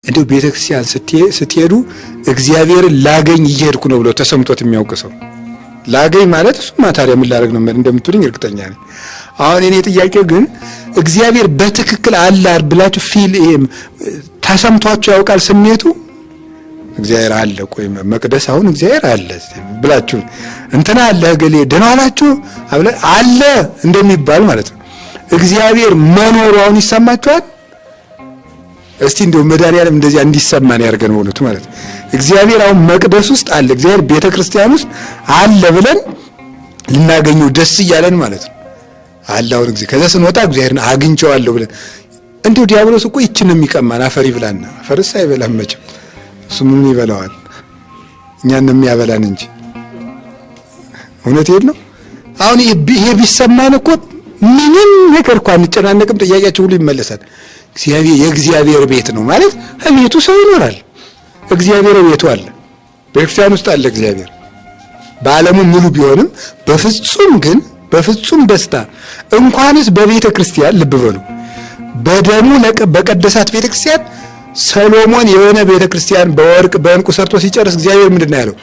እንዲሁ ቤተክርስቲያን ስትሄዱ እግዚአብሔርን ላገኝ እየሄድኩ ነው ብሎ ተሰምቶት የሚያውቅ ሰው፣ ላገኝ ማለት እሱማ ታዲያ ምን ላደርግ ነው እንደምትሉኝ እርግጠኛ ነኝ። አሁን እኔ ጥያቄው ግን እግዚአብሔር በትክክል አለ ብላችሁ feel ተሰምቷችሁ ያውቃል? ስሜቱ እግዚአብሔር አለ፣ ቆይ መቅደስ አሁን እግዚአብሔር አለ ብላችሁ እንትና አለ እገሌ ደህና ዋላችሁ አለ እንደሚባል ማለት ነው። እግዚአብሔር መኖሩ አሁን ይሰማችኋል? እስቲ እንደው መድኃኒዓለም እንደዚያ እንዲሰማን ያድርገን በእውነቱ ማለት ነው። እግዚአብሔር አሁን መቅደስ ውስጥ አለ፣ እግዚአብሔር ቤተክርስቲያን ውስጥ አለ ብለን ልናገኘው ደስ እያለን ማለት ነው። አለ አሁን እግዚአብሔር፣ ከዛ ስንወጣ እግዚአብሔርን አግኝቼዋለሁ ብለን። እንዲሁ ዲያብሎስ እኮ ይችን የሚቀማን አፈር ይብላና፣ አፈርስ አይበላም መቼም፣ እሱ ምን ይበላዋል? እኛን ነው የሚያበላን እንጂ። እውነቴን ነው። አሁን ይሄ ቢሰማን እኮ ምንም ነገር እኮ አንጨናነቅም፣ ጥያቄያችን ሁሉ ይመለሳል። እግዚአብሔር የእግዚአብሔር ቤት ነው ማለት ቤቱ ሰው ይኖራል። እግዚአብሔር ቤቱ አለ፣ ቤተክርስቲያን ውስጥ አለ እግዚአብሔር። በዓለሙ ሙሉ ቢሆንም በፍጹም ግን በፍጹም ደስታ እንኳንስ በቤተ ክርስቲያን፣ ልብ በሉ፣ በደሙ በቀደሳት ቤተ ክርስቲያን፣ ሰሎሞን የሆነ ቤተ ክርስቲያን በወርቅ በዕንቁ ሰርቶ ሲጨርስ እግዚአብሔር ምንድን ነው ያለው?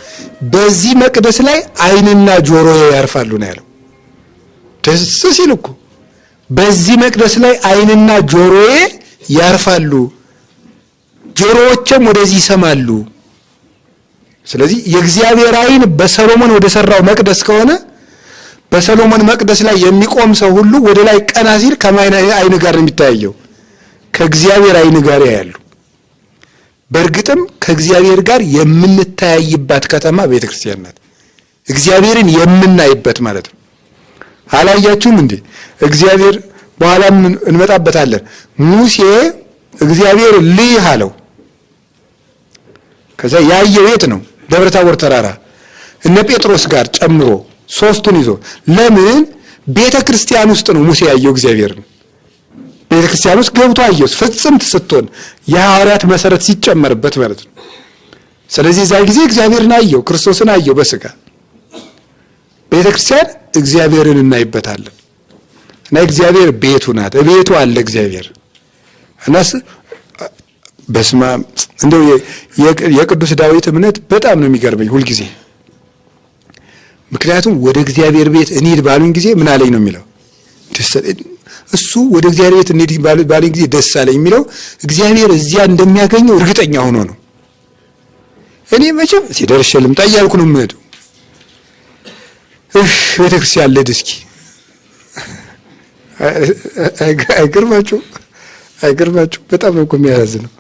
በዚህ መቅደስ ላይ ዓይንና ጆሮ ያርፋሉ ነው ያለው። ደስ ሲል እኮ፣ በዚህ መቅደስ ላይ ዓይንና ጆሮዬ ያርፋሉ፣ ጆሮዎቼም ወደዚህ ይሰማሉ። ስለዚህ የእግዚአብሔር ዓይን በሰሎሞን ወደ ሰራው መቅደስ ከሆነ በሰሎሞን መቅደስ ላይ የሚቆም ሰው ሁሉ ወደ ላይ ቀና ሲል ከማን ዓይን ጋር ነው የሚታየው? ከእግዚአብሔር ዓይን ጋር ያያሉ። በእርግጥም ከእግዚአብሔር ጋር የምንተያይባት ከተማ ቤተክርስቲያን ናት። እግዚአብሔርን የምናይበት ማለት ነው። አላያችሁም እንዴ? እግዚአብሔር በኋላም እንመጣበታለን። ሙሴ እግዚአብሔር ልይህ አለው። ከዛ ያየው የት ነው? ደብረ ታቦር ተራራ እነ ጴጥሮስ ጋር ጨምሮ ሶስቱን ይዞ። ለምን? ቤተ ክርስቲያን ውስጥ ነው ሙሴ ያየው እግዚአብሔርን። ቤተ ክርስቲያን ውስጥ ገብቶ አየው፣ ፍጽምት ስትሆን የሐዋርያት መሰረት ሲጨመርበት ማለት ነው። ስለዚህ እዛ ጊዜ እግዚአብሔርን አየው፣ ክርስቶስን አየው በስጋ። ቤተ ክርስቲያን እግዚአብሔርን እናይበታለን እና እግዚአብሔር ቤቱ ናት። ቤቱ አለ እግዚአብሔር። እና በስማ እንደው የቅዱስ ዳዊት እምነት በጣም ነው የሚገርመኝ ሁልጊዜ። ምክንያቱም ወደ እግዚአብሔር ቤት እንሂድ ባሉኝ ጊዜ ምን አለኝ ነው የሚለው። እሱ ወደ እግዚአብሔር ቤት እንሂድ ባሉኝ ጊዜ ደስ አለኝ የሚለው እግዚአብሔር እዚያ እንደሚያገኘው እርግጠኛ ሆኖ ነው። እኔ መቼም ሲደርሼ ልምጣ እያልኩ ነው የምሄደው። እሽ ቤተክርስቲያን ልሂድ እስኪ። አይገርማችሁ? አይገርማችሁ? በጣም ነው እኮ የሚያሳዝነው።